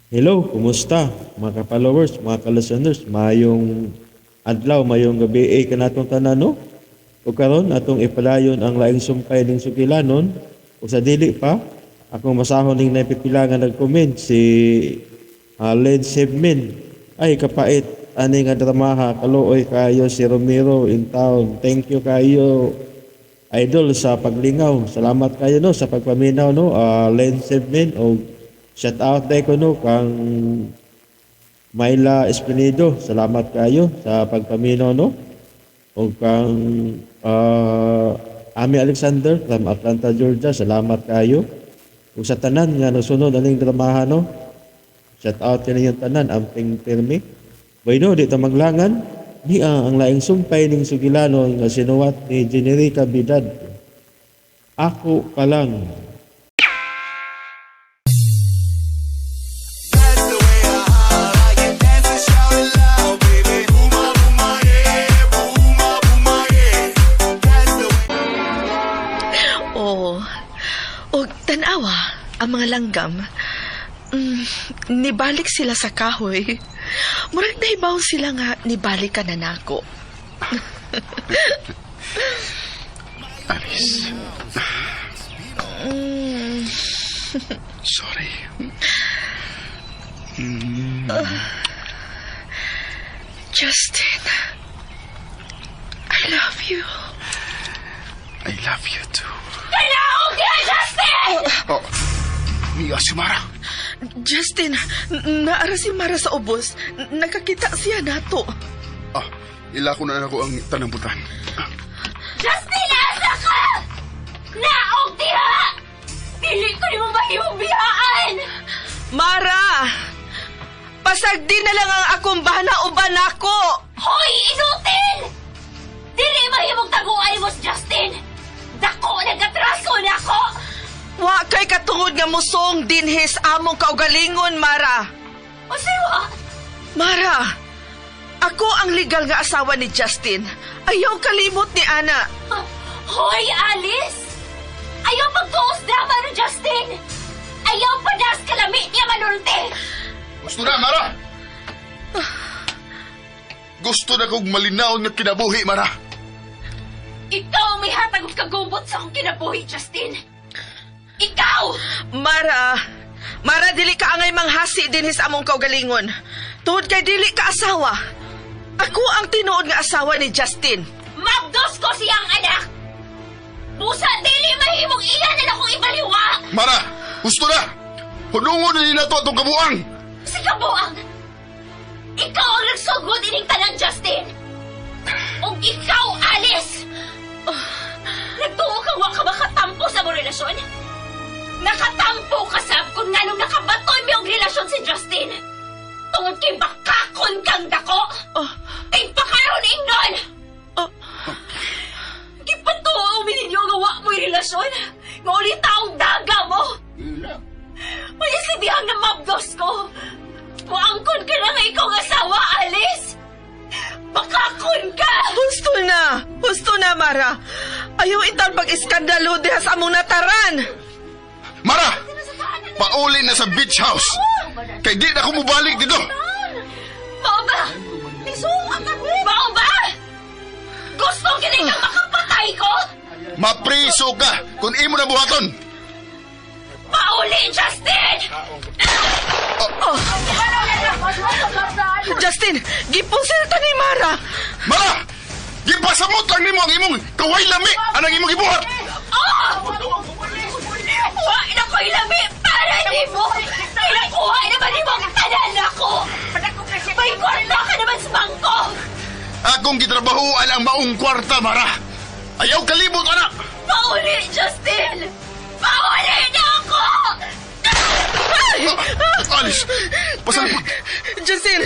Hello, kumusta mga ka-followers, mga ka-listeners? Mayong adlaw, mayong gabi eh, kanatong tanan, no? Ug karon atong ipadayon ang laing sumpay ning sugilanon. Ug sa dili pa, akong masahon ning napipila nga nag-comment si Len Sebmin. Ay kapait ani nga dramaha, kaluoy kayo si Romero in town. Thank you kayo, idol, sa paglingaw. Salamat kayo, no, sa pagpaminaw, no, Len Sebmin. Og shout out day ko, no, kang Myla Espinido. Salamat kayo sa pagpaminaw, no. O kang Ami Alexander from Atlanta, Georgia. Salamat kayo. Ug sa tanan nga nasunod aning dramaha, no. Shout out kaninyong tanan, amping pirmi. Bueno, di ta maglangan. Ni ang laing sumpay ning sugilanon nga sinuwat ni Generica Bidad. Ako pa lang. That's the way I like it. Dance and shout it loud, baby. Booma, booma, yeah. Booma, booma, yeah. That's the way. Oo. Og tanawa ang mga langgam. Nibalik sila sa kahoy. Murag nahibaw sila nga nibalik ka na nako. Alice. Sorry. Justin, I love you. I love you too. Kailangan ka, Justin! Oh, Mia, si Mara. Justin, naara si Mara sa ubos. Nakakita siya nato. Ah, ila ko na ako ang tanambutan. Justin, asa ka! Naog diha! Dili ko nimo mahimong bihaan! Mara! Pasagdi na lang ang akong bana uban nako! Hoy, inutil! Dili mahimong taguan mo si Justin! Dako, nagatraso na ako! Wa kay katungod nga musong dinhis among kaugalingon, Mara. O siwa? Mara, ako ang legal nga asawa ni Justin. Ayaw kalimot ni Ana. Hoy, Alice! Ayaw pagtuos drama ni Justin! Ayaw padas kalami niya manulti! Gusto na, Mara! Gusto na kong malinaw nga kinabuhi, Mara. Ikaw ang may hatag og kagubot sa akong kinabuhi, Justin! Ikaw! Mara, Mara, dili ka angay manghasi dinhis among kaugalingon. Tuhod kay dili ka asawa. Ako ang tinuod nga asawa ni Justin. Mabdos ko siyang anak! Busa, dili mahimong iya na akong ibaliwa! Mara, gusto na! Hunungon na nila to atong kabuang! Si Kabuang! Ikaw ang nagsugod ining tanan, Justin! Ug ikaw, Alice! Nagtuo kang wa ka makatampo sa mong relasyon? Nakatampo ka, sab, kung nganong nakabaton mi og relasyon si Justin! Tungod kay bakakon kang dako! Oh. Tigpakaroon ingnon! Oh. Gipatuo mi ninyo nga wa mo'y relasyon! Nga ulit taong daga mo! May isidihang na mabdos ko! Muangkon ka na nga ikaw ang asawa, Alice! Bakakon ka! Husto na! Husto na, Mara! Ayaw intaon pag-iskandalo diha sa among nataran! Mara! Pauli na sa beach house! Kay di na ako mubalik dito! Mao ba? Mao ba? Gusto kini kang makapatay ko? Mapriso ka kung imo na buhaton! Pauli, Justin! Justin, gipusil ta ni Mara! Mara! Gipasamot lang nimo ang imong kaway lami anang imong gibuhat! Oh! Wa na ko'y lami para nimo! Kinakuha naman nimo ang tanan ako! May kwarta ka naman sa bangko! Akong gitrabahoan ang maong kwarta, Mara! Ayaw kalibot, anak! Pauli, Justin! Pauli na ako! Ah, Alice! Pasalipod! Justin!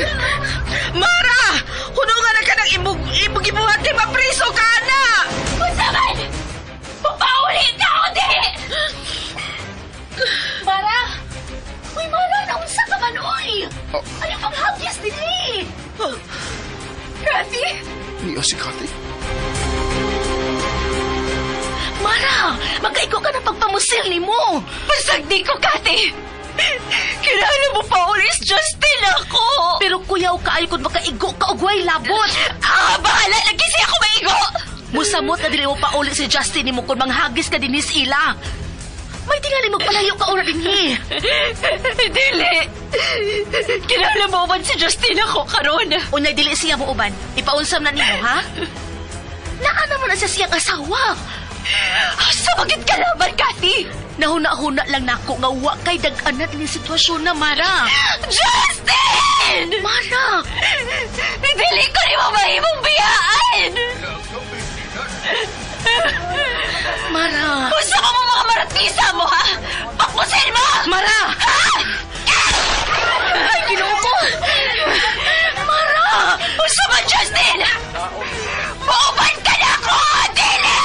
Mara! Hunungan na ka ng imog, imog ibuhat kay mapriso ka na! Unsa man! Papauli ka o di! Mara! Uy, Mara! Naunsa ka man, uy! Oh. Ano pang hagyas dinhi? Kathy? Niya si Kathy? Mara! Magkaigo ka ng pagpamusil ni mo! Pasagdi ko, Kathy! Kinahanglan mo pa ulit. Justin ako! Pero kuyaw kaayo kung makaigo ka og way labot. Ah, bahala! Lagi siya ako maigo! Musamot na dili mo pauli si Justin nimo kung manghagis ka dinis ila. May tingali magpalayo ka ora dinhi. Dili! Kinahanglan mo uban si Justin ako karon. Unya dili siya mo uban. Ipaunsam na nimo, ha? Naa naman na siya siyang asawa. Asa magid kalaban, Kathy? Nahuna-huna lang nako nga wa kay dag-anan ini sitwasyon na, Mara. Justin! Mara! Dili ko nimo mahimong biyaan! Mara! Unsa ka mo mga maratisa mo, ha? Pakpusin mo! Mara! Ha? Ay, Ginoo ko! Mara! Unsa man, Justin? Mauban ka na ako! Dili!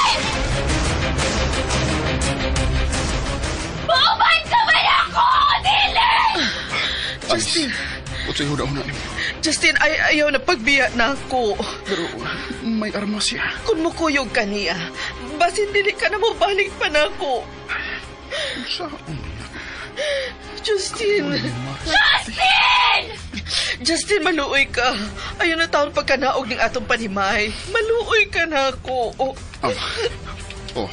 Mauban ka man ako! Dili! Justin! Unsay huna-huna nimo? Justin, ay ayaw na pagbiya na ako. Pero may armas siya. Kung mukuyog ka niya, basin dili ka na mobalik pa na ako. Unsaon? Justin! Justin! Justin, maluoy ka. Ayaw na taon pagkanaog ng atong panimay. Maluoy ka na ako. Oh, Ah. Oh,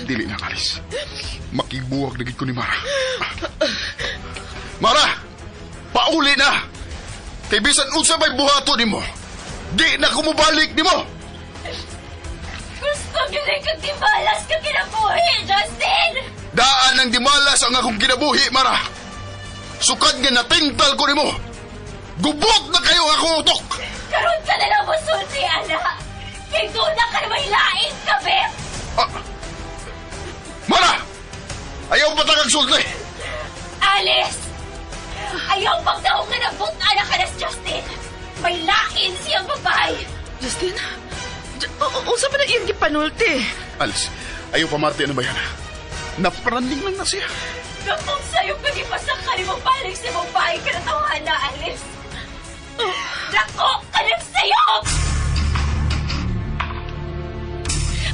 dili na alis. Makibuwag na gid ko ni Mara. Mara! Pauli na! Kay bisan unsa may buhato nimo, di na ko mobalik nimo. Gusto gyud ay kag tibalas ka kinabuhi, Justin! Daan ang dimalas ang akong kinabuhi, Mara. Sukad nga natingtal ko nimo. Gubot na kayo ang akong utok. Karon ka na lang mosulti, ana! Kay doon na kay may lain ka, beb! Ah. Mara! Ayaw pa kag sulti. Alice! Ayaw pagdaong ka na buta na ka na si Justin! May lain siyang babae! Justin? Unsa pa na iyang gipanulti? Alice, ayaw pa marte ano ba yan? Napraning lang na siya. Kapag sa'yo pag-ipasakali mo balik sa babae ka na tawahan na, Alice! Dako ka ng sayo!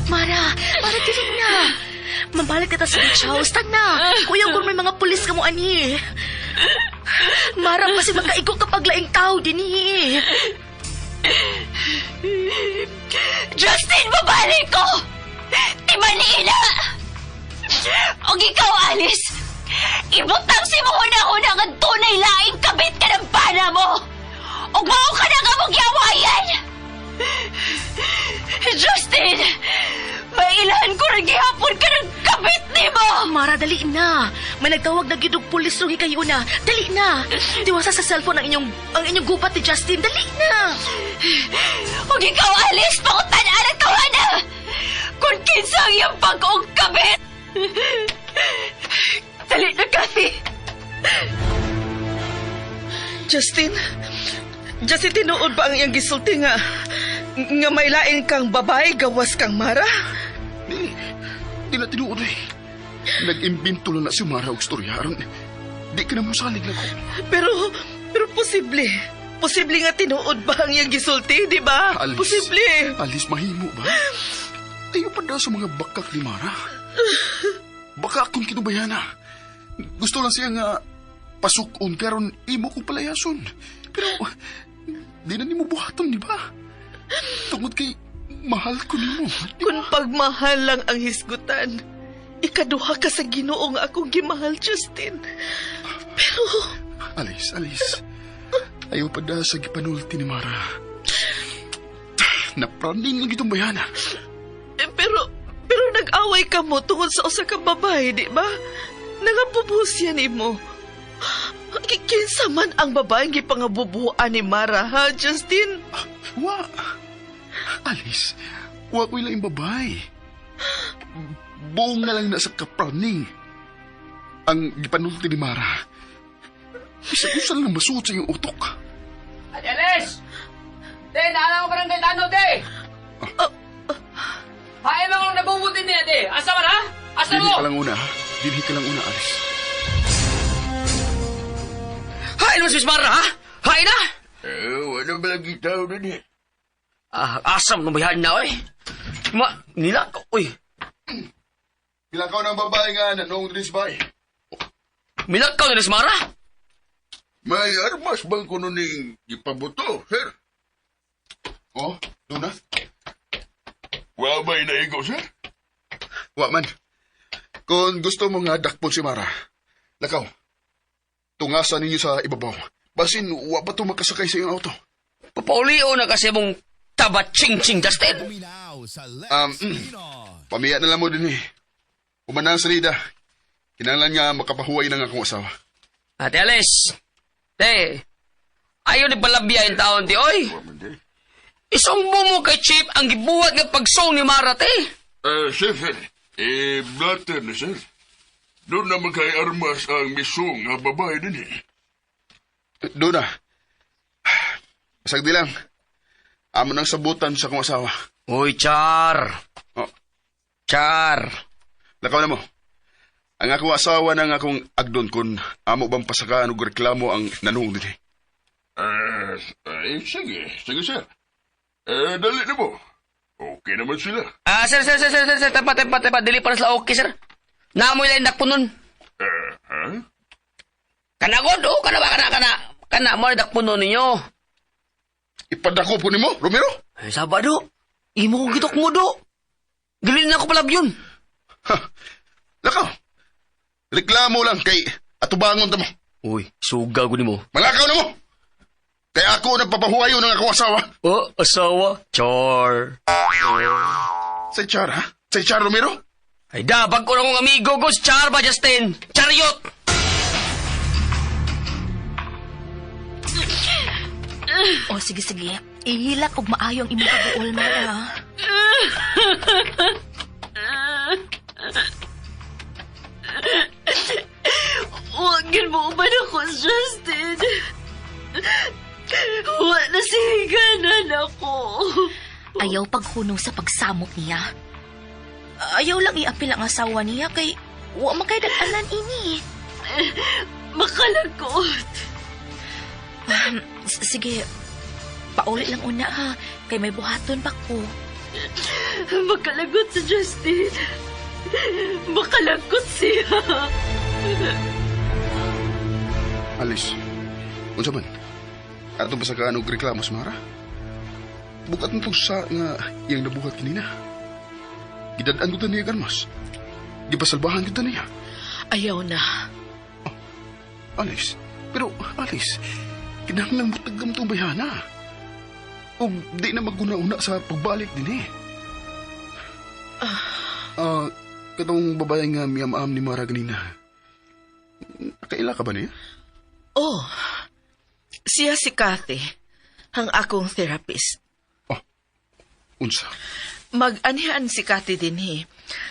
Mara! Mara, dili na! Mabalik ka ta sa beach house. Tag na! Kuya, kung may mga pulis ka mo, ani. Mara, kasi magkaigo kapag laing tao din eh. Justin, babalik ko! Timaliila! Og ikaw, Alice! Ibutang si mo huna-huna nga tunay laing kabit ka ng bana mo! Og mao ka na nga mong yawayan! Justin! May ilahan ko rin gihapon ka ng kabit ni mo! Mara, dali na. May nagtawag na gidog pulis sugi kayo na. Dali na. Tiwasa sa cellphone ang inyong gubat ni Justin. Dali na. Og ikaw, Alice, pangutan-an ang tawana! Kung kinsa ang iyong bag-ong kabit! Dali na, Kathy! Justin? Justin, tinuod ba ang iyang gisulti nga nga may lain kang babae gawas kang Mara? Di, di na tinuod eh. Nag-imbento lang na si Mara og storya aron di ka na mosalig na ko. Pero, pero posible. Posible nga tinuod ba ang iyang gisulti, di ba? Alice. Posible. Alice, mahimo ba? Ayaw pa daw sa mga bakak ni Mara. Baka akong kinubayana. Gusto lang siya nga pasukon karon imo kong palayason. Pero di na nimo buhaton, di ba? Tungod kay mahal ko nimo. Di Kung ba? pagmahal lang ang hisgutan, ikaduha ka sa Ginoo nga akong gimahal, Justin. Pero, Alice, Alice. Ayaw pa daw sa gipanulti ni Mara. Napraning lang itong bayana. eh, pero, pero nag-away ka mo tungod sa usa ka babae, di ba? Nangabubuhos yan imo. Kinsa man ang babaeng gipangabubuhan ni Mara, ha, Justin? Wa. Alice, wa ko'y laing babae. Buong na lang na sa kapraning. Ang gipanulti ni Mara. Isa-usa lang masuot sa iyong utok. Ate Alice! Te, naalang ko barangay Tano, te! Hain mo kung nabubutin niya, te! Asa man, ha? Asa Dinhi mo? ka lang una, ha? Dinhi ka lang una, Alice. Hain mo si Miss Mara, ha? Hain na! Eh, wala ba lagi tao din eh? Ah, asam nung bayan na, oy. Ma, nila ko, oy. Bilakaw ng babae nga, nanoong din sa bahay. Milakaw ni Miss Mara? May armas bang kuno ning gipabuto, sir? Oh, doon na. Wa ba'y naigo, sir? Wa man. Kung gusto mo nga dakpon si Mara, lakaw. Tungasan ninyo sa ibabaw. Basin, wa pa to makasakay sa iyong auto. Papaulio na kasi mong tabat-ching-ching, Justin. Um, pamiya na lang mo din eh. Humanang salida. Kinahanglan nga makapahuway ng akong asawa. Ate Alice, te, ayaw ni palabya yung taon, ti, oy. Isumbo mo kay Chief ang gibuhat nga pagsong ni Mara, te. Eh, sir, sir. Eh, blatter na, sir. Doon naman kay armas ang misong nga babae din eh. Doon na. Basag di lang. Amo nang sabutan sa akong asawa. Uy, Char. Oh, Char. lakaw na mo. Ang akong asawa ng akong agdon kun amo bang pasakaan og reklamo ang nanuong din eh. Eh, eh, sige, sige, sir. Eh, dali na mo. Okay naman sila. Ah, sir, sir, sir, sir, sir, sir, tepa, tepa, tepa, dili para sila okay, sir. Naamoy lang dakpo nun. Eh, ha? Kana god, oh, kana ba, kana, kana, kana, mo na dakpo nun ninyo. Ipadako po nimo, Romero? Ay, Sabado, imo kong gitok mo, do. Dili na ako palab yun. Ha, lakaw. Reklamo lang kay atubangon ta mo. Uy, suga ko nimo. Malakaw na mo. Kaya ako nagpapahuwayo ng akong asawa. Oh, asawa. Char. Sa Char, ha? Sa Char, Romero? Ay, da, bag ko na kong amigo ko, si Char ba, Justin? Chariot! O sige sige, ihilak og maayo ang imong kabuol Mara. Huwag yun mo uban ako, Justin. Huwag na siganan ako. Ayaw paghunong sa pagsamok niya. Ayaw lang iapil ang asawa niya kay wa man kay dag-anan ini. Makalagot. Sige, pauli lang una ha, kay may buhaton pa ko. Makalagot si Justin. Makalagot siya. Alice, unsa man? Atong pasakaan og reklamo sa Mara? Bukat mo sa nga iyang nabuhat kanina. Gidad-an ko ta niya garmas. Gipasalbahan kita niya. Ayaw na. Alex, pero Alex, kinahanglan mo tagam tong bayhana. O di na maguna-una sa pagbalik din eh. Ah, katong babae nga miyam-am ni Mara ganina. Nakaila ka ba niya? Oh, siya si Kathy, ang akong therapist. Unsa? Mag-anihan si Kathy din eh.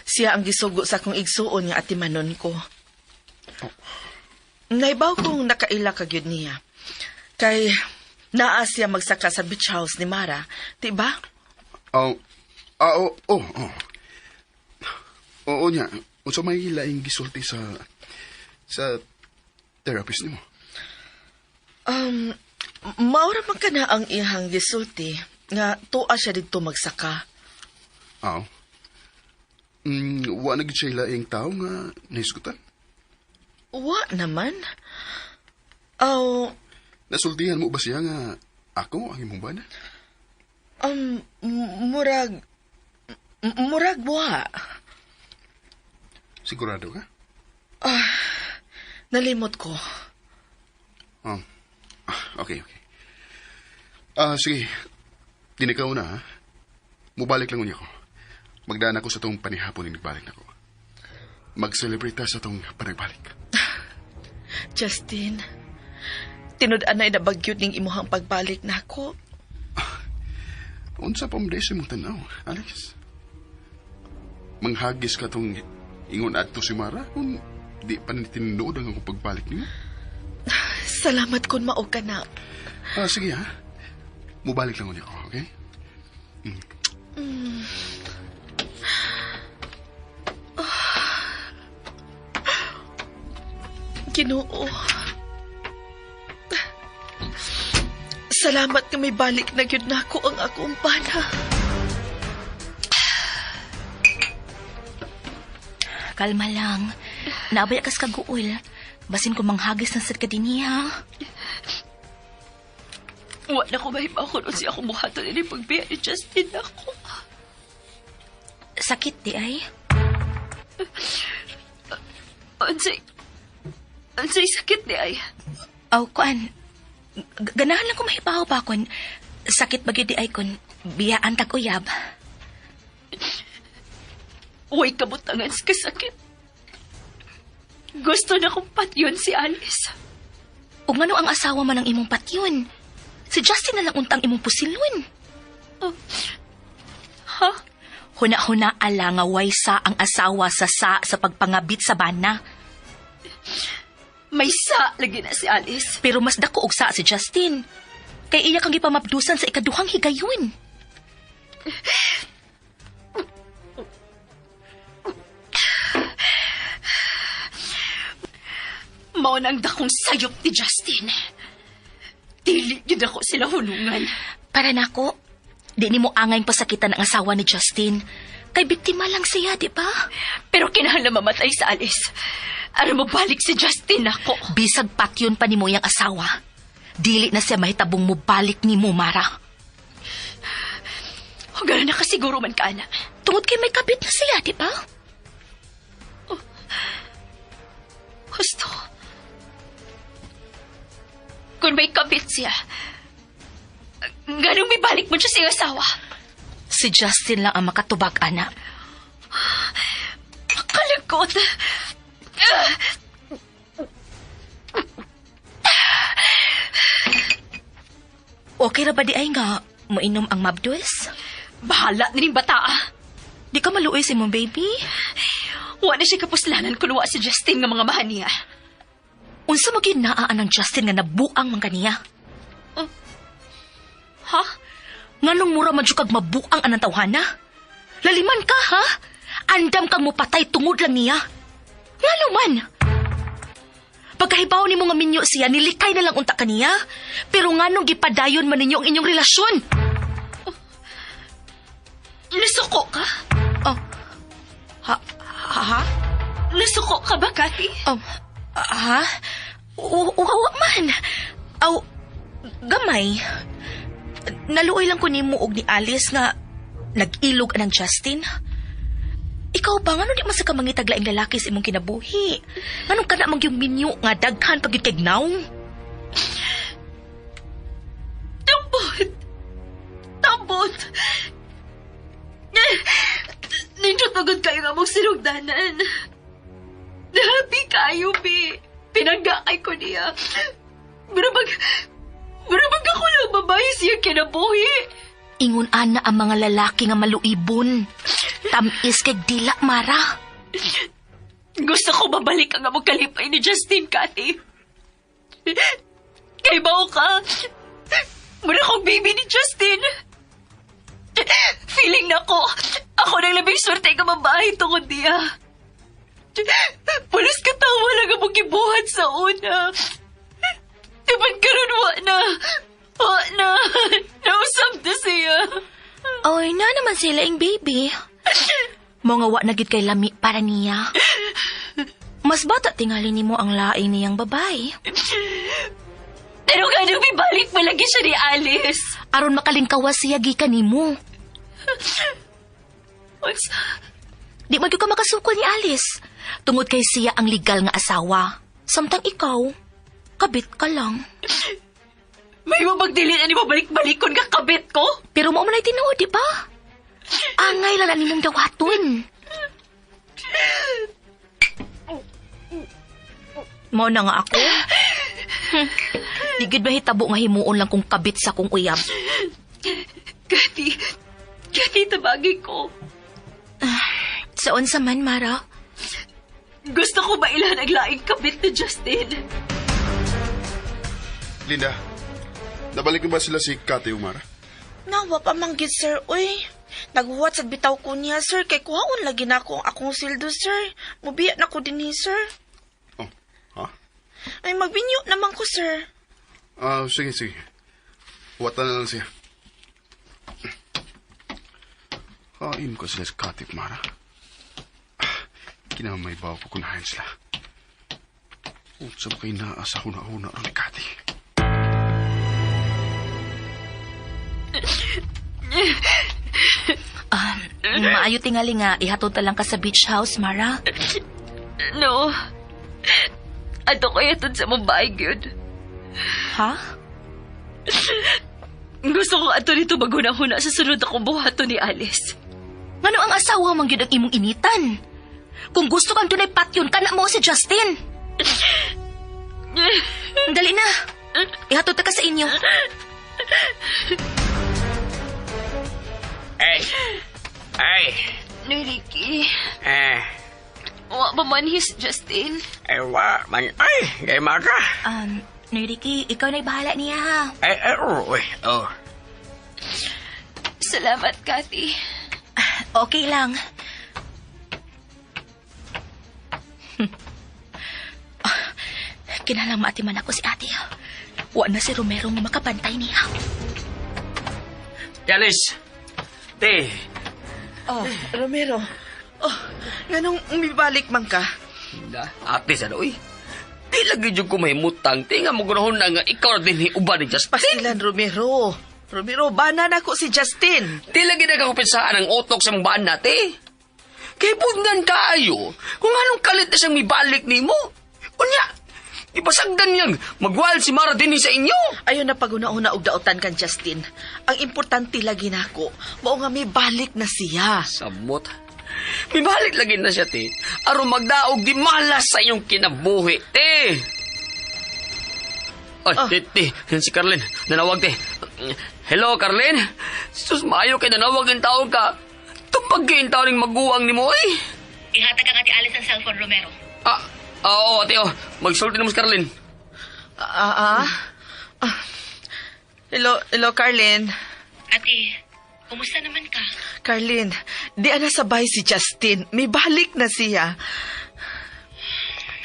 Siya ang gisugo sa akong igsuon nga atimanon ko. Naibaw kong nakaila ka gyud niya. Kay naa siya magsaka sa beach house ni Mara, di ba? Oh, ah, oh, oh, oh. Oo niya. Unsa may laing gisulti sa sa therapist nimo? Um, maura man ka na ang iyang gisulti nga tuwa siya didto magsaka. Aw. Wa na gid siya laing tao nga nahisgutan. Wa naman. Aw, Nasultihan mo ba siya nga ako ang imong bana? murag murag wa. Sigurado ka? Nalimot ko. Okay, okay. Ah, sige. Dinikaw na, ha? Mubalik lang unya ko. Magdaan ako sa tong panihapon yung nagbalik na ko. Mag-celebrate ta sa tong panagbalik. Justin, tinud-an na inabagyod ning imuhang pagbalik nako. Unsa pa mo sa imong tanaw, Alex? Manghagis ka tong ingon adto si Mara kung di pa ni tinuod ang akong pagbalik nimo. Salamat kun mao ka na. Ah, sige ha. Mubalik lang unya ko, okay? Ginoo. Salamat nga may balik na gyud nako ang akong bana. Kalma lang. Naabay kas kaguol. Basin ko manghagis na sad ka dinhi ha. Wa na ko mahibaw kung unsa akong buhaton ini pagbiya ni Justin ako. Sakit di ay. Unsay unsay sakit di ay? Aw, kuan. Ganahan lang ko mahibaw ba kun sakit ba gyud di ay kun biyaan tag uyab. Uy, kabutangan sa kasakit. Gusto na kong patyon si Alice. Ug ngano ang asawa man ang imong patyon? Si Justin na lang untang imong pusilon. Oh. Ha? Huna-huna ala nga waysa ang asawa sa sa pagpangabit sa bana. May sa lagi na si Alice. Pero mas dako og sa si Justin. Kay iya kang gipamabdusan sa ikaduhang higayon. Mao na ang dakong sayop ni Justin. Dili gyud ako sila hunungan. Para nako, di nimo angay pasakitan ang asawa ni Justin. Kay biktima lang siya, di ba? Pero kinahanglan mamatay sa Alice. Aron mabalik si Justin ako. Bisag patyon pa nimo iyang asawa. Dili na siya mahitabong mobalik nimo, Mara. Gano'n na kasiguro man ka, ana. Tungod kay may kabit na siya, di ba? Gusto. Kung may kabit siya, ganong may balik mo siya sa iyong asawa. Si Justin lang ang makatubag, ana. Kalagkot. Okay ra ba di ay nga moinom ang mabdus? Bahala na rin bata, ah. Di ka maluoy sa imong baby? Wa na siya kapuslanan kung wa si Justin nga mga mahaniya. Unsa mo gyud naa ang Justin nga nabuang man kaniya? Ha? Nganong mura man jud kag mabuang anang tawhana? Laliman ka, ha? Andam kang mupatay tungod lang niya. Ngano man? Pagkahibaw nimo nga minyo siya, nilikay na lang unta kaniya. Pero nganong gipadayon man ninyo ang inyong relasyon? Nasuko ka? Oh. Ha? Ha? Ha? Nasuko ka ba, Kathy? Oh, ha? Uwa man. Aw, gamay. Naluoy lang ko nimo og ni Alice nga nag-ilog anang Justin. Ikaw ba, ngano di man sa ka mangitag laing lalaki sa imong kinabuhi? Nganong kana man yung minyo nga daghan pag kay nawong? Tambot! Tambot! Nindot pagod kayo nga mong sinugdanan. Happy kayo, bi. Pinangga kay ko niya. Murabag, murabag ako lang babae siya kinabuhi. Ingon ana ang mga lalaki nga maluibon. Tamis kay dila, Mara. Gusto ko babalik ang among kalipay ni Justin, Kathy. Kay bao ka. Mura kong baby ni Justin. Feeling na ko, ako nang labing swerte ka babae tungod niya. Pulis katawa lang ang mong gibuhat sa una. Tipan karon wa na. Wa na. Nausap na siya. Oy, na naman sila ing baby. Mga wa na gid kay lami para niya. Mas bata tingali nimo ang laing niyang babae. Pero nga nung ibalik malagi siya ni Alice. Aron makalingkawas siya gikan nimo. Unsa? Di man gyud ka makasukol ni Alice. Tungod kay siya ang legal nga asawa. Samtang ikaw, kabit ka lang. May mabagdili na ni mabalik-balikon ka kabit ko? Pero mao man ay tinuod, di ba? Angay lang na nimong dawaton. Mao na nga ako. Di gid mahitabo nga himuon lang kung kabit sa kong uyab. Kathy, Kathy, tabagi ko. Sa unsa man, Mara? Gusto ko ba ilan ang laing kabit ni Justin? Linda, nabalik na ba sila si Kate Umara? Nawa pa man gid, sir. Uy, naghuwat sa bitaw ko niya, sir. Kay kuhaon lagi na ako ang akong sildo, sir. Mubiya na ko din sir. Oh, ha? Ay, magbinyo naman ko, sir. Ah, sige, sige. Huwatan na lang siya. Hain ko sila sa Kate Umara. Ah, kinamay ba ako kunahin sila? Unsa ba kay naa sa huna-huna ron ni Kate? Maayo tingali nga, ihatod ta lang ka sa beach house, Mara. No. Ato ko yatod sa Mumbai, gyud. Ha? Gusto ko ato nito maghuna-huna sa sunod akong buhaton ni Alice. Ngano ang asawa man gyud ang imong initan? Kung gusto kang dunay patyon, kana mo si Justin. Dali na. Ihatod ta ka sa inyo. Ay! Ay! Noy, Ricky. Eh, Wa ba man his Justin? ay wa man. Ay, kay Mara. Noy Ricky, ikaw na'y bahala niya ha. Ay, ay, oh, uy, oh. Salamat, Kathy. Okay lang. Kinalang maatiman ako si ate. Wa na si Romero nga makabantay niya. Alice. Te, Oh, Romero. Oh, nganong umibalik man ka? Da, ate sa uy. Di lagi jud ko mahimutang. Ti nga mo gunahon na nga ikaw na din ni uban ni Justin. Pasilan, Romero. Romero, bana na ko si Justin. Di lagi nagkakumpensaan ang utok sa mga bana, te. Kay bundan kaayo kung anong kalit na siyang mibalik nimo. Unya, ipasagdan niyang magwal si Mara din sa inyo. Ayon na paguna-una og daotan kan Justin. Ang importante lagi nako, mao nga may balik na siya. Samot. Mibalik lagi na siya, te. Aron magdaog di malas sa iyong kinabuhi, te. Ay, te, te. Yan si Carlin. Nanawag, te. Hello, Carlin. Sus, maayo kay nanawag ang taong ka. Tupag kayong taon ng maguwang ni mo, eh. Ihatag kang ate Alice ang cellphone, Romero. Ah, oo, ate, oh. Magsulti na mo si Carlin. Ah, ah. Ah. Hello, hello Carlin. Ate, kumusta naman ka? Carlin, di ana sabay si Justin. May balik na siya.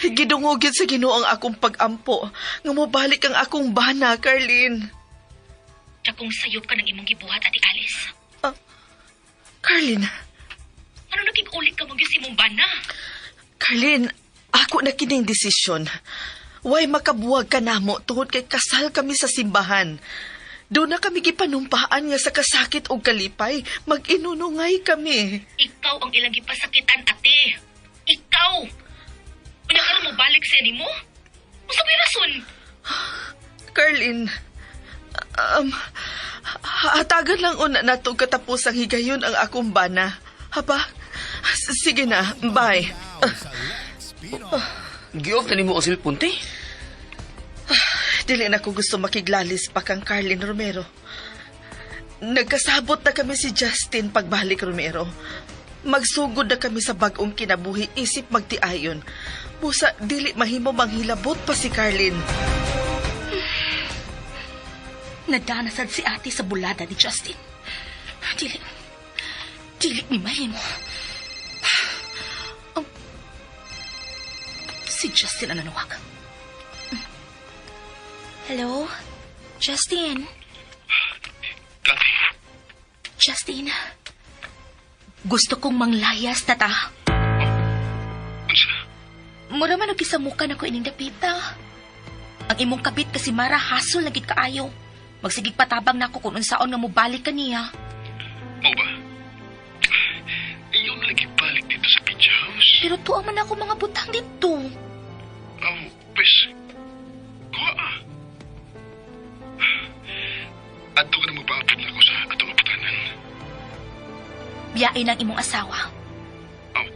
Gidungog yun sa Ginoo ang akong pag-ampo. Nga mobalik ang akong bana, Carlin. Dakong sayop ka ng imong gibuhat, Ate Alice. Carlin, Ano nakig-ulit ka magyus imong bana? Carlin, ako na kining desisyon. Way makabuwag ka namo tungod kay kasal kami sa simbahan. Doon na kami gipanumpaan nga sa kasakit o kalipay, mag-inunungay kami. Ikaw ang ilang gipasakitan, ate. Ikaw! Unya karon mo balik sa nimo? Unsa may rason? Carlin, um, hatagan lang una nato katapos ang higayon ang akong bana. Haba? Sige na, bye. Gi-off na nimo ang cellphone, te. Dili na ko gusto makiglalis pa kang Carlin Romero. Nagkasabot na kami si Justin pagbalik Romero. Magsugod na kami sa bagong kinabuhi isip magtiayon. Busa dili mahimo manghilabot pa si Carlin. Nadanasad si ate sa bulada ni Justin. Dili. Dili ni mahimo. Si Justin ang nanawag. Hello? Justin? Kathy, Justin? Gusto kong manglayas na ta. unsa? Mura man og gisamukan ako ining dapita. Ang imong kabit kasi Mara hasol na gid kaayo. Magsigig patabang nako kung unsaon nga mobalik ka niya. Mao ba? Iyon lagi balik dito sa beach house. Pero tuwa man ako mga butang dito. Oh, pwes, kuha ah. Adto ka na magpaabot na ako sa atong abutanan. Biyain ang imong asawa. Oh,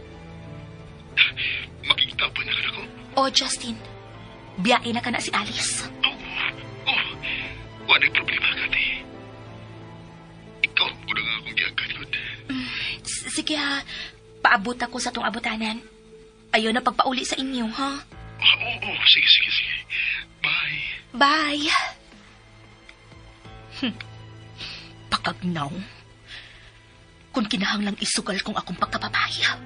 makikita pa na ka na ko. O Justin, biyain na ka na si Alice. Oh, oh, wala problema, Kati. Ikaw, kuno nga akong giagad, good. Sige ha, paabot ako sa tong abutanan. Ayaw na pagpauli sa inyo, ha? Oh, oh, oh, sige, sige, sige. Bye. Bye! Pakagnaw. Kung kinahanglang isugal kong akong pagkababaya,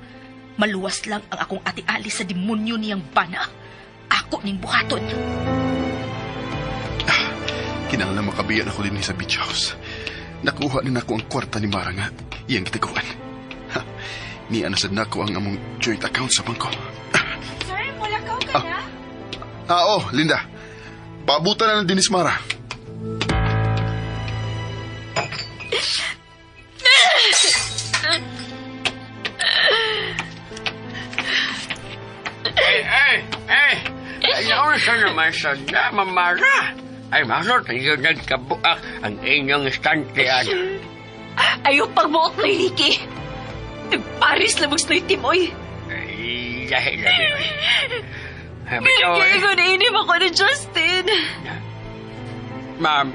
maluwas lang ang akong ate Alice sa demonyo niyang bana. Ako ning buhaton. Kinahanglan makabiyan ako din sa beach house. Nakuha na nako ang kwarta ni Mara nga. Iyang gitaguan. Ha, niya na sad nako ang among joint account sa bangko. Sir, mulakaw ka na? Ah, oh, Linda. Paabutan na lang din ni Mara. Unsa naman sa na, Mamara? Ay, masot, hindi nagkabuak ang inyong istantian. Ayaw pagbuot na Ricky. Nagparis lamang sa timoy. Ay, lahi, lahi. Pero Pero, kaya inim ako ni Justin. ma'am,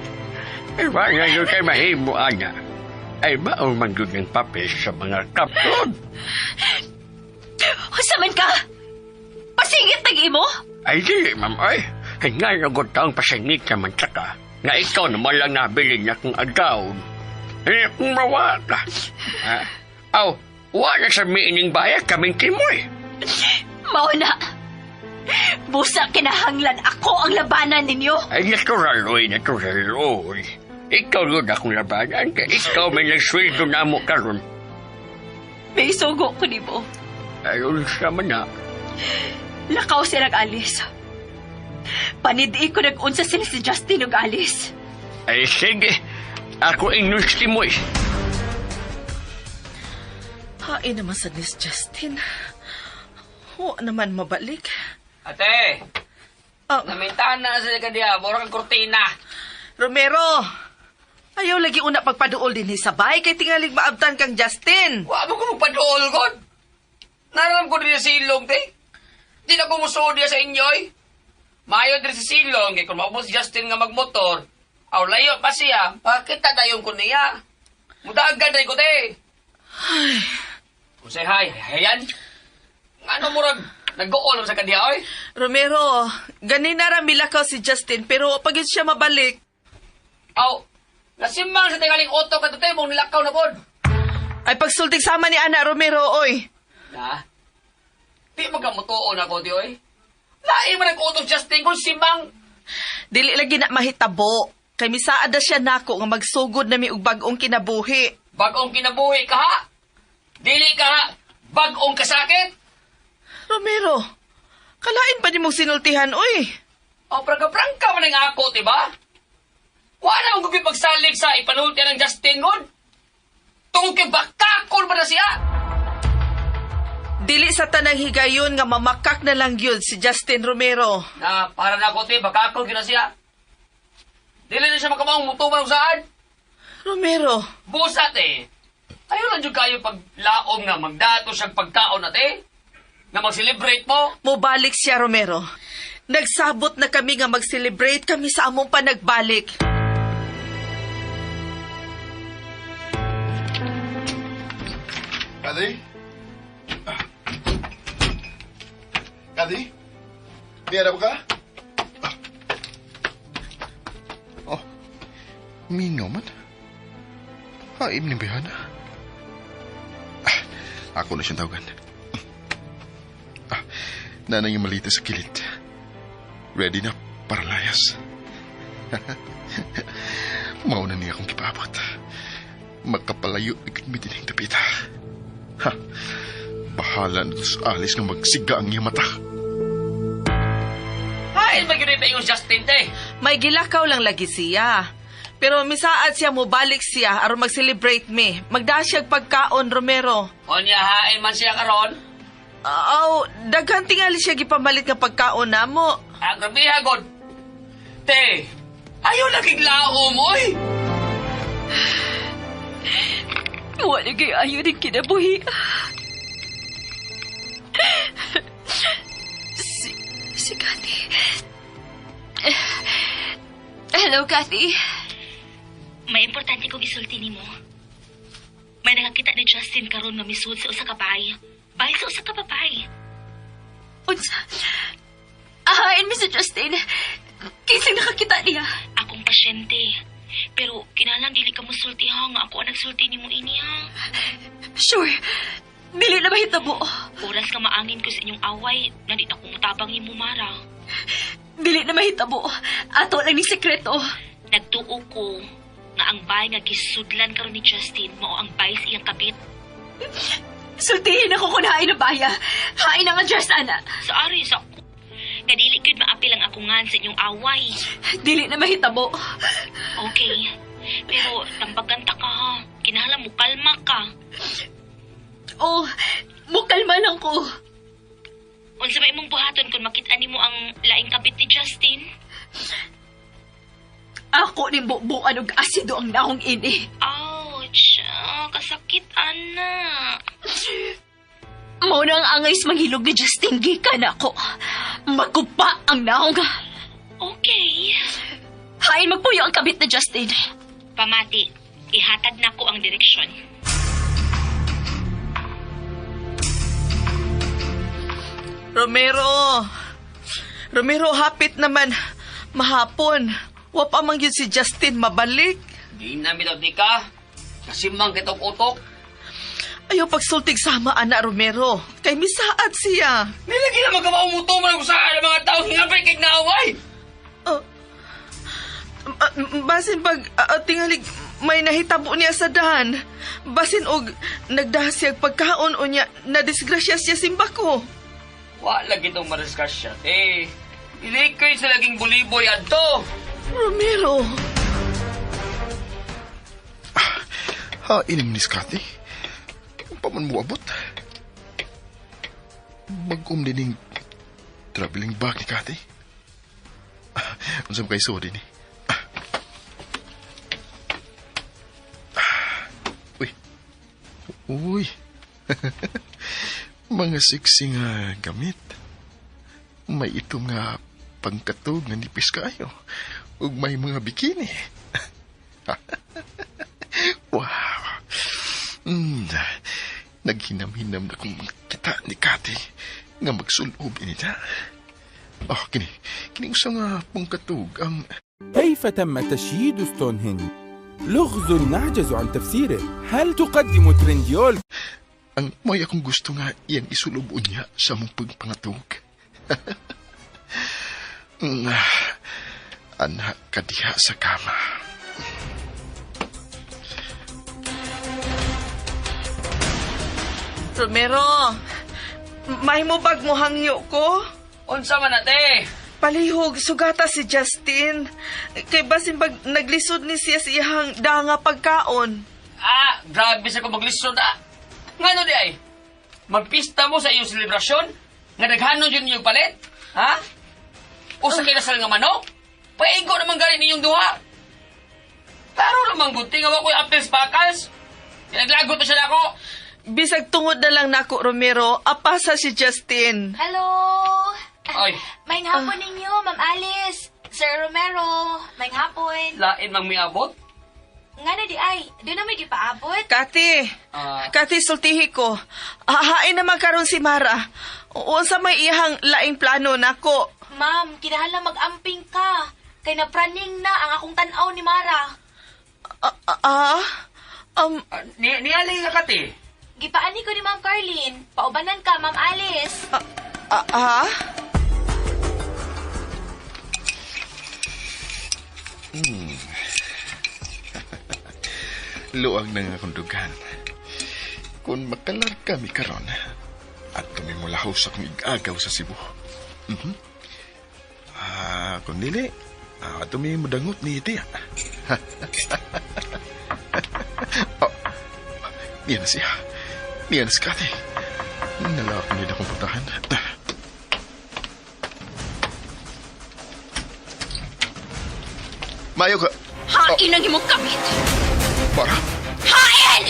ay, wala yun kay mahimo, ana. Ay, maong man yun ang papel sa mga kapod. Unsa man ka? Pasingit nag imo? Ay, di, ma'am, ay. Ay, nga nagot ang pasingit naman sa ka. Nga ikaw naman lang nabilin na kung agaw. Eh, kung mawa ka. Ah, aw, wala sa miining baya kaming timoy. Mao na. Busa kinahanglan ako ang labanan ninyo. Ay, natural, oy, natural, oy. Ikaw yun akong labanan, kaya ikaw may nagsweldo na mo karon. May sugo ko nimo. Ay, unsa man na. Lakaw sila Alice. Panidi ko nag-unsa sila si Justin ug Alice. Ay, sige. Ako ingnos timoy. Hain naman sa ni Justin. Wa naman mabalik. Ate, Ah, namintahan na sila ka diha. Mura kang kurtina. Romero, ayaw lagi una pagpaduol din ni sabay kay tingalig maabtan kang Justin. Wa mo ko magpaduol, God. Naram ko din sa silong, te. Di na ko musuod diya sa inyo, eh. Maayo din sa silong, kay kung maubos si Justin nga magmotor, aw layo pa siya, pakita dayon ko niya. Mudagan rin ko, te. Kung say hi, hayan. Ano murag, nag-gool sa kadiya, oy. Romero, ganina ra milakaw si Justin pero pag yun siya mabalik, Aw, nasimang sa tingaling auto ka te, mong nilakaw na pod. ay pagsultig sama ni Ana Romero, oy. Na? Di magkamutuon ako, di, oy. Lain man nag-auto Justin kung simang. Dili lagi na mahitabo. Kay misaad na siya nako nga magsugod na mi og bag-ong kinabuhi. Bagong kinabuhi ka ha? Dili ka ha? Bagong kasakit? Romero, kalain pa ni mong sinultihan, oy. O prangka-prangka man ang ako, di ba? Wala mong pagsalig sa ipanulti ng Justin ngon. Tungkol kay bakakol ba na siya? Dili sa tanang higayon nga mamakak na lang yun si Justin Romero. Na, para na ako, te, bakakol gyud na siya. Dili na siya makamaong mutuman og saan. Romero, Busa, te. Ayaw lang dyan kayo paglaom nga magdato siyang pagkaon na, te. Nga mag-celebrate mo. mobalik siya Romero. Nagsabot na kami nga mag-celebrate kami sa among panagbalik. Kadi? Kadi? Niyara ba ka? Oh, mingaw man. Haim ni Bihana. Ah, ako na siyang tawagan. Ah, nanay yung malita sa kilid. Ready na para layas. Mauna niya akong kipaabot. Magkapalayo ikot mi din ang tapita. Ha! Bahala na to sa alis nga magsiga ang iyang mata. Ay, magyunay pa yung Justin, te. May gilakaw lang lagi siya. Pero misaad siya mobalik siya aron mag-celebrate me. Magda siya pagkaon, Romero. O niya, hain man siya karon. Aw, daghan tingali siya gipamalit nga pagkaon namo. Ang grabiha, God. Te, ayaw laging laom, oy. Wala kay ayo din kinabuhi. Si Kathy. Hello, Kathy. May importante kong isulti nimo. May nakakita ni Justin karon nga misuod sa usa ka bay. Bay sa usa ka babae. Unsa? Ahain mi si Justin. Kinsang nakakita niya. Akong pasyente. Pero kinahanglan dili ka mosulti ha nga ako ang nagsulti nimo ini ha. Sure. Dili na mahitabo. Oras nga maangin ko sa inyong away, nandito ako mutabang nimo Mara. Dili na mahitabo. Ato lang ni sekreto. Nagtuo ko nga ang bay nga gisudlan karon ni Justin mao ang bay sa iyang kabit. Sultihin ako kung hain ang baya. Hain ang address, ana. Sa ari sa ako. Nga dili gyud maapil ang akungan sa inyong away. Dili na mahitabo. Okay. Pero tambagan ta ka ha. Kinahanglan mo kalma ka. Oh, mukalma lang ko. Unsa may imong buhaton kung makita nimo ang laing kabit ni Justin? Ako ni bubuan og asido ang naong ini. Ouch! Ah, kasakit, ana. Mao na ang angay sa manghilog ni Justin gikan ako. Magupa ang naong. Okay. Hain magpuyo ang kabit ni Justin. Pamati, ihatag na ko ang direksyon. Romero! Romero, hapit naman. Mahapon. Wa pa man gyud si Justin mabalik. Di na bitaw di ka. Kasimang kitong utok. Ayaw pagsultig sama, ana Romero. Kay misaad siya. Nilagi na magkabaw mo to man sa mga tao nga pa kay naaway. Oh. Basin pag tingalig may nahitabo niya sa dahan. Basin og nagdahas siya pagkaon o niya nadisgrasya siya simbako. Wa lagi tong mariskas siya, te. Dili kay sa laging buliboy adto. Romero, Ha, inim ni Scotty. Pa man mo abot. Bagom din yung traveling bag ni Kathy. Unsa man kay sorry ni. Uy. Uy. Mga sexy nga gamit. May itom nga pangkatog nga nipis kayo. Ug may mga bikini. Wow. Mm, naghinam-hinam na kong kita ni Kati nga magsulob ini na. Oh, kini. Kini usa nga pangkatug ang كيف تم تشييد ستونهنج؟ لغز نعجز عن تفسيره. هل تقدم ترنديول ang may akong gusto nga iyang isulob unya sa mong pagpangatug. Anak kadiha sa kama. Romero, mahimo bag mo hangyo ko? Unsa man na, te? Palihog, sugata si Justin. Kay basin pag naglisod ni siya sa iyang danga pagkaon. Ah, grabe sa ko maglisod ah. Ngano di ay? Magpista mo sa iyong selebrasyon? Nga daghanon yun inyong palit? Ha? O sa kinasal nga manok? Paigo naman galing ninyong duha. Klaro naman gunting nga wa ko'y apples pakals. Pinaglagot na siya nako. Bisag tungod na lang nako, Romero, apasa si Justin. Hello! Ay, May hapon ninyo, Ma'am Alice. Sir Romero, may hapon. lain mang miabot. Nga na di ay, doon na may gipaabot. Kati, Ah. Kati, sultihi ko. Hahain naman karon si Mara. Unsa may iyang laing plano nako. Ma'am, kinahanglan mag-amping ka. Kay napraning na ang akong tan-aw ni Mara. Ah, ah, um, Ni niali ka kati. Gipaani ko ni Ma'am Carlene. Paubanan ka, Ma'am Alice. ah, ah? Luang na nga akong dugan. Kung makalar kami karon, at tumimulahaw sa akong igagaw sa Cebu. Mhm. Ah, kung dili, tumimudangot ni iti. Oh, niya na siya. Niya na si Kathy. Nalawak nila akong putahan. Mayo ka. Hain ang imong kabit. Mara, Hain!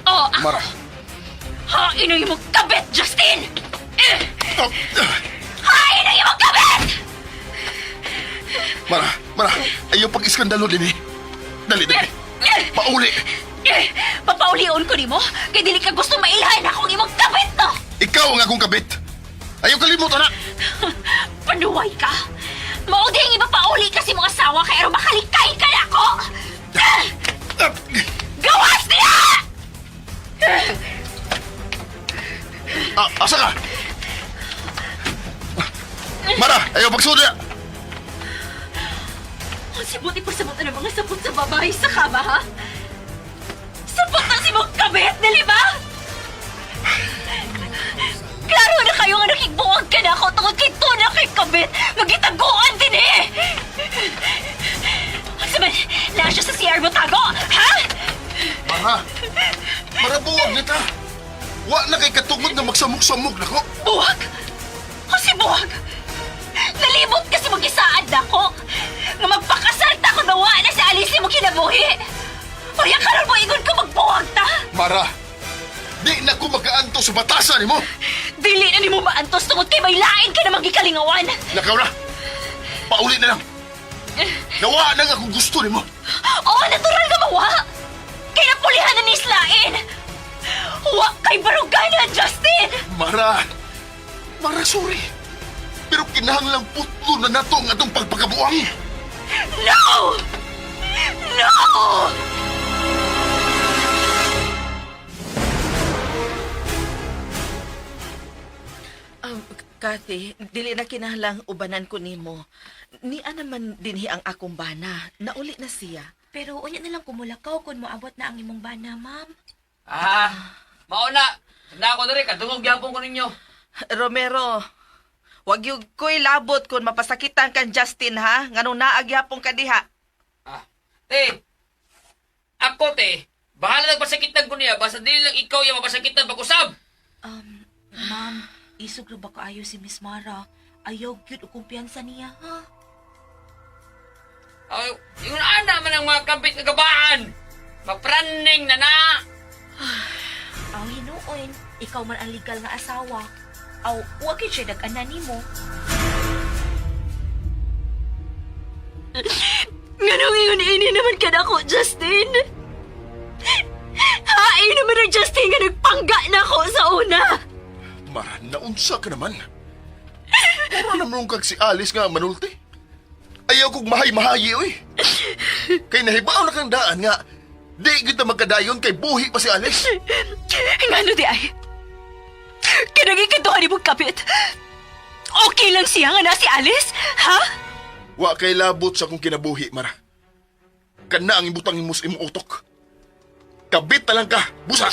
Oh, Mara. hain ang imong kabit, Justin! Eh, Oh, Hain ang imong kabit! Mara, Mara, ayaw pag-iskandalo din eh. Dali, dali. Pauli. Eh, Papaulion ko nimo kay dili ka gusto mailhan akong imong kabit no. Ikaw ang akong kabit. Ayaw kalimutan na. Panuway ka. Mao di ang ipapauli kasi mong asawa kay aron makalikay ka na ako. Gawas niya! Ah, asa ka? Mara, ayaw pagsuli. Ang sibot ipasabot na mga sapot sa babae sa kama, ha? Sapot na si mong kabit, dili ba? Klaro na kayo nga nakigbuwag ka na ako tungod kay tuna kay kabit. Magitaguan din eh! Ang sabi, na siya sa CR mo tago, ha? Mara, Mara, buwag na ta. Wa na kay katungod nga magsamok-samok nako. Buwag! O si Buwag! Nalibot kasi mag-isaad nako! Nga magpakasal ta kung nawa na si Alice mo kinabuhi! Kaya karon mo ingon ka magbuwag ta! Mara, di na ko makaanto sa batasan nimo. Dili na nimo maantos tungod kay may lain ka namang gikalingawan! Lakaw na. Pauli na lang. Nawa na nga kung gusto nimo. Oo, natural nga mawa! Kay napulihan na ni Islain! Wa kay barugana, Justin! Mara, Mara, sorry. Pero kinahanglang putlo na nato ang atong pagpakabuang. No! No! Kathy, dili na kinahanglang ubanan ko nimo. Nia naman dinhi ang akong bana. Nauli na siya. Pero unya na lang kumulakaw kung moabot na ang imong bana, ma'am. Ah, mauna. Tanda ko diri, kadungog gyapon ko ninyo. Romero, wag yung ko'y labot kung mapasakitan kan Justin ha. Nganong naagyapong ka diha. Ah, te. Ako te, bahala nagpasakitan ko niya basta dili lang ikaw yung mapasakitan pag-usab. Ma'am, isog ra ba kaayo si Miss Mara? Ayaw gyud og kumpiyansa niya, ha? Ay, ingon ana man ang mga kampit nga gabaan. Mapraning na na. Aw hinuon, ikaw man ang legal nga asawa. Aw, wa gyud siya dag-ana nimo. Nganong ingon ini naman ka nako, Justin? Hain naman ang Justin nga nagpangga na ako sa una. Mara, naunsa ka naman. Mura naman kag si Alice nga manulti. Ayaw kog mahay-mahayi, oy. Kay nahibaw na kang daan nga, di kita magkadayon kay buhi pa si Alice. Ngano di ay? Kanang ikatuhan ni mong kapit. Okay lang siya nga na si Alice, ha? Wa kay labot sa akong kinabuhi, Mara. Kana ang ibutang mo sa imong utok. Kabit na lang ka, busa.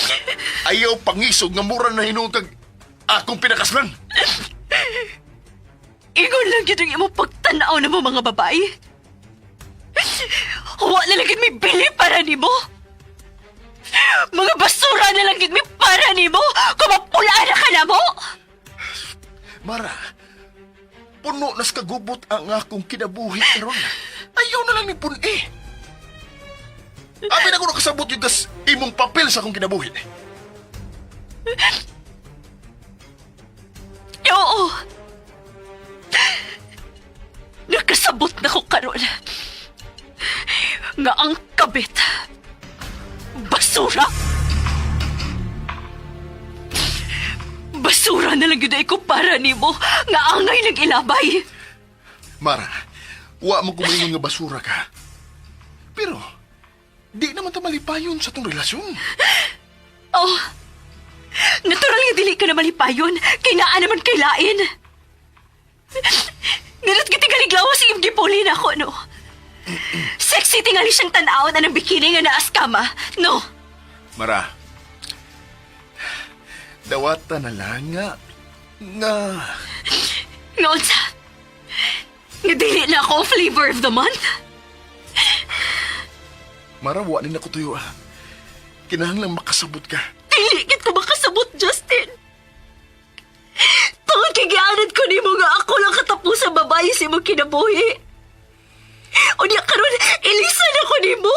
Ayaw pangisog nga mura na hinuon kag akong pinakaslan. Ingon lang yun ang imong pagtanaw na mo mga babae. Wa na lang yun may bili para nimo. Mga basura na lang yun may para nimo. Kumapula na ka na mo. Mara, puno nas kagubot ang akong kinabuhi karon. Ayaw na lang ni pun-e. Abi na ko nakasabot yung tas imong papel sa akong kinabuhi. Oo. Nakasabot na ko karon. Nga ang kabit. Basura. Basura na lang yun ay ko para nimo nga angay nag-ilabay. Mara, wa mo kumaingon nga basura ka. Pero, di naman ta malipayon sa tong relasyon. Oh. Natural nga dili ka na malipayon. Kay naa naman kay lain. Nilot tingali glawas imong gipuli na ako, no? Sexy tingali siyang tan-awon anang bikini nga naas kama, no? Mara, dawata na lang nga, nga, Ngaon sa... Nga dili na ako ang flavor of the month? Mara, wa ni nako tuyo ah. Kinahanglang makasabot ka. Dili gid ko makasabot, Justin. Tungod kay gianad ko nimo nga ako lang katapusan babae sa imong kinabuhi. Unya karon ilisan ako nimo.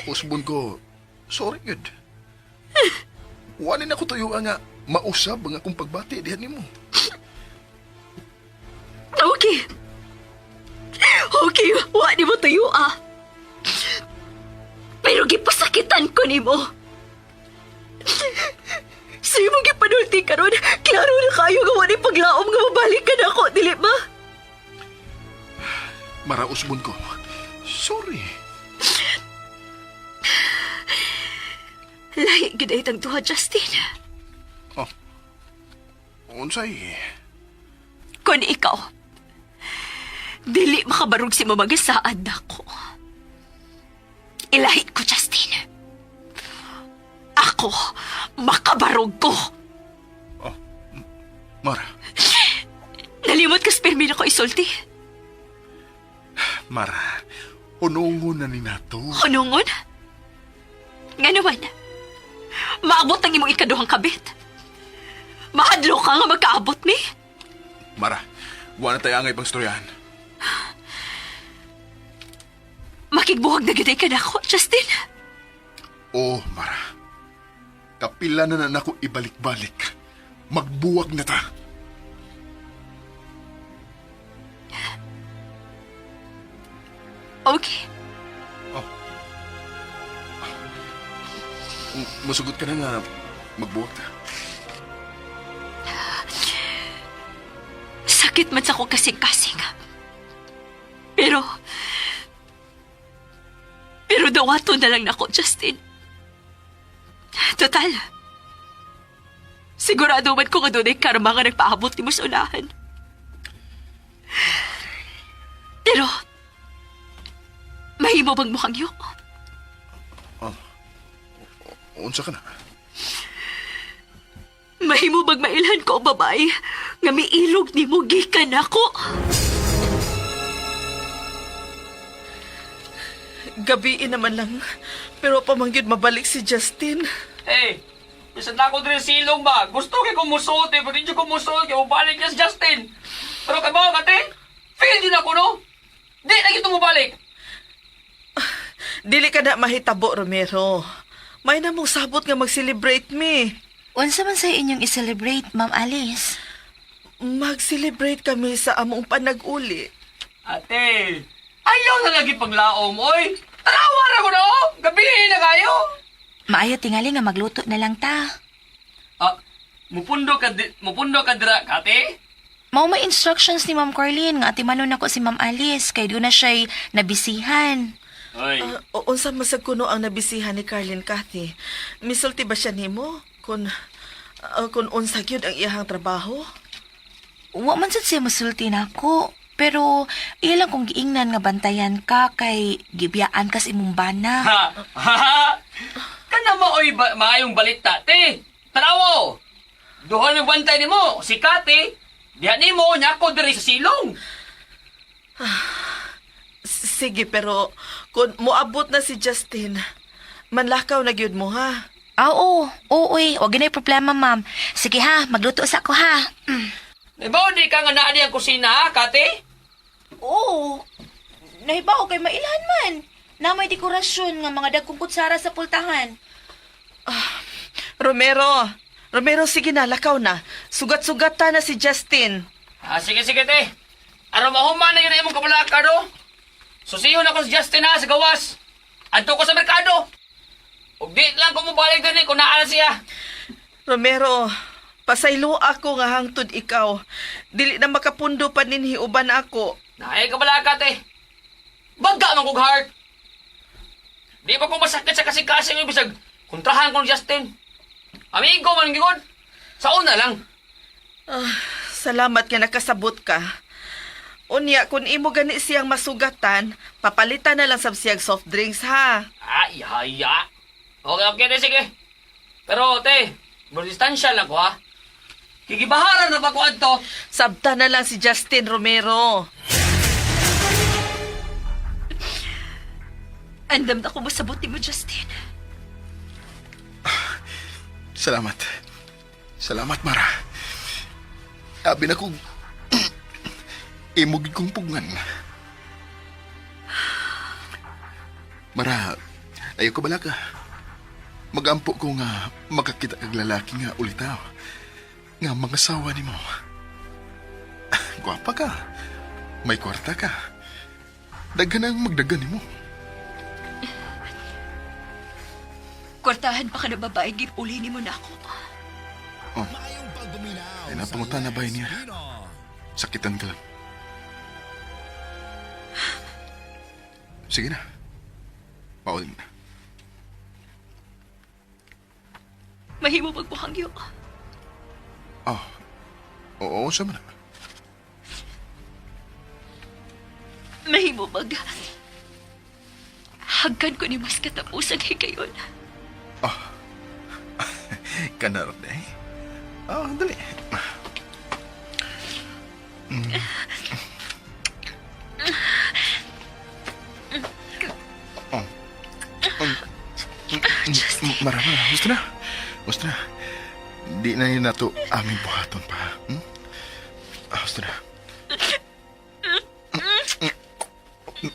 Usbon ko, sorry gud. Wa ni nako tuyo ah, nga mausab ang akong pagbati dihan nimo. Okay. Okay, wa nimo tuyo ah. Pero gipasakitan ko nimo. Sa imong gipanulti karon, klaro na kayo nga wa ni paglaom nga mabalik ka na ako, dili ba? Mara, usbon ko, sorry. Lahi gid ay tang duha, Justin. Oh, unsay? Kun ikaw, dili makabarog si mamagisaad nako. Ilahi ko, Justin. Ako, makabarog ko. Mara, Nalimot ka sa pirmi na ko isulti. Mara, unungon na ni nato. Hunungon? Nga naman. Maabot ang imong ikaduhang kabit. Mahadlo ka nga magkaabot ni. Mara, wala na tayo angay pang storyahan. Makigbuhag na gyud ay kanako, Justin. Oo, Mara. Kapila na na nako ibalik-balik. Magbuwag na ta. Okay. Musugot ka na nga magbuwag ta. Sakit man sa akong kasing-kasing. Pero... Pero dawato na lang nako, Justin. Total. Sigurado man ko nga doon ay karma nga nagpaabot ni mo sa unahan. Pero... Mahimo bang mukhang yun? Unsa ka na? Mahimo bang mailhan ko ang babae nga miilog ni mo gikan ako? Gabiin naman lang. Pero pamangyud mabalik si Justin. Hey, bisan na ako diri silong ba? Gusto kay kumusuot eh, pero di ko musuot kay mubalik niya si Justin. Pero kay ba kate? Feel din ako no. Di na gito mubalik. Dili ka na mahitabo, Romero. May na mong sabot nga mag-celebrate mi. Unsa man sa inyong i-celebrate, Ma'am Alice? Mag-celebrate kami sa among panag-uli. Ate, ayaw na lagi paglaom, oy. Tanawa na ko no. Gabi na kayo. Maayo tingali nga magluto na lang ta. Ah, mupundo ka dira, kate? Mao may instructions ni Ma'am Carlene nga atimanon nako si Ma'am Alice kay doon na siya'y nabisihan. Oy. O unsa masag kuno ang nabisihan ni Carlin Cathy? Misulti ba siya nimo kun kun unsa gyud ang iyahang trabaho? Wa man sad siya musulti nako, pero iya lang kong giingnan nga bantayan ka kay gibiyaan kas imong bana. Ha, ha, ha. Kana maoy ba, maayong balita, te. Tanawo. Duha ng bantay nimo, si Kate. Diha nimo nyako diri sa silong. Sige, pero kun moabot na si Justin, manlakaw na gyud mo ha. Ah, oo, oo, uy, wag ginay problema, ma'am. Sige ha, magluto sa ako ha. Mm. Ibaw di ka nga naa di ang kusina, ha, Kate? Oo, nahibaw kay mailhan man. Na may dekorasyon nga mga dagkong kutsara sa pultahan. Romero, Romero, sige na, lakaw na. Sugat-sugat ta na si Justin. Ah, sige, sige, te. Aron mahuman na yun ang imong kabalaka, do. Susihon ako si Justin, ha, sa gawas. Adto ko sa merkado. Ug di lang ko mobalik din eh, kung naa na siya. Romero, pasaylo ako nga hangtod ikaw. Dili na makapundo pa ninhi uban ako. Naay kabalaka, te. Bagga man kog heart. Di pa ko masakit sa kasing-kasing yung bisag. Kontrahan ko ni Justin. Amigo man gigod. Sa una lang. Salamat nga nakasabot ka. Unya, kung imo gani siyang masugatan, papalitan na lang sab siyag soft drinks ha. Ay, haya. Okay, okay, te, sige. Pero, te, distansya lang ko, ha? Kigibaharan na ba ko adto? Sabta na lang si Justin Romero. Andam na ko masabot ni mo, Justin. Salamat. Salamat, Mara. Abi na kong imo gid kong pugngan. Mara, ayaw ko bala ka. Magampo ko nga makakita kag lalaki nga ulitaw. Nga mga sawa nimo. Gwapa ka. May kwarta ka. Daghan ang magdagan nimo. Kwartahan pa ka na babae, gipuli ni mo na ako. Ay, napangutan na ba niya? Sakitan ka lang. Sige na. Paulin na. Mahimo magmukhang yun. Oh. Oo, siya man na. Mahimo mag... Hagkan ko ni mas katapusan higayon. Kanarot eh. Oh, dali. Mm. Oh. Mara, Mara. Gusto na. Basta na. Di na yun nato aming buhaton pa. Basta na.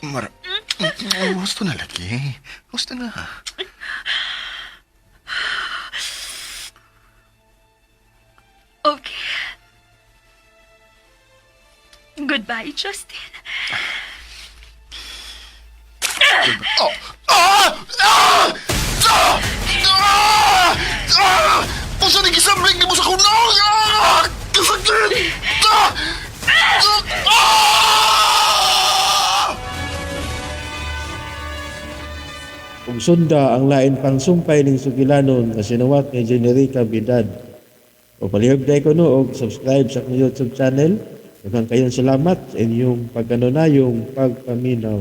Mara. Gusto na lagi. Gusto na. Okay. Goodbye, Justin. Oh! Ah! Ah! Ah! Ah! Ah! Pusa ni gisambling ni mo sa kunong! Ah! Kasakit! Ah! Ah! Ug sunda ang lain pang sumpay ning sugilanon nga sinuwat ni Generica Bidad. O palihog day ko no og subscribe sa akong YouTube channel. Daghang kayong salamat sa inyong pagkanunayong pagpaminaw.